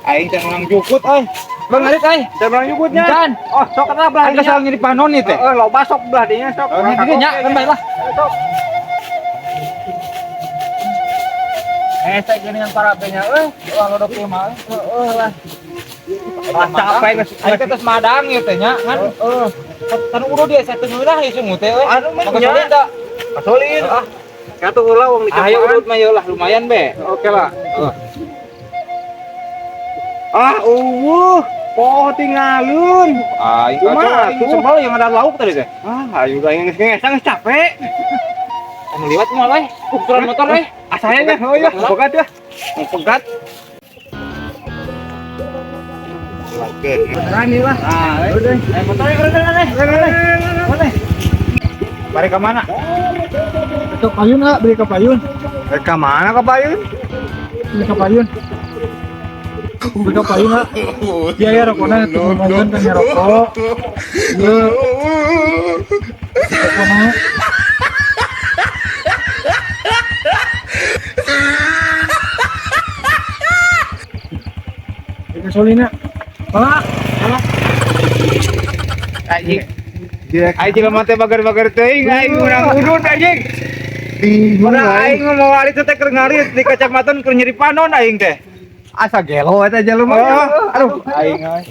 Aing teh menang jukut euy. Bang ngarit euy. Teu menang jukutnya. Can. Oh, sok eta belah Aing kesal nyeri panon nih teh. Heeh, loba sok belah dinya sok. Oh, nya nya kan bae lah. Sok. Hese geuningan parabenya euy, ulah lodok ieu mah euy. Heeh lah. Ah, capek geus. Aing teh tos madang ieu teh nya kan. Heeh. Tan udah dia saya teu ngeunah ieu sungut teh euy. Anu mah Maka nya. solid da. Kasolin. Ah, Katuh heula wong ayo dicobaan. urut mah yeuh lah lumayan be. Oke lah. Heeh. Ah, eueuh. Poho tinggalun. Aing Kumaha kacau aing tuh? sebel yang ada lauk tadi teh. Ah, ayo aing geus ngesang geus capek. Anu liwat moal euy. Ukuran motor euy. Asanya oh iya, pegat ya. Mau pegat. Berani lah. Ah, Udah. eh motornya keren keren keren. Boleh. Bari ke mana? Ke payun ah, beli ke payun. Ke mana ke payun? Beli ke payun. Beli ke payun ah. Iya ya rokoknya tuh ngomongin kan ya rokok. Iya. Rokoknya. Beli solina. Pak, Anjing. Aing jelema teh bager-bager teuing aing urang udut anjing. Bingung Urang aing mau ngarit teh keur ngarit di kacamatan keur nyeri panon aing teh. Asa gelo eta jelema. Oh, aduh aing euy.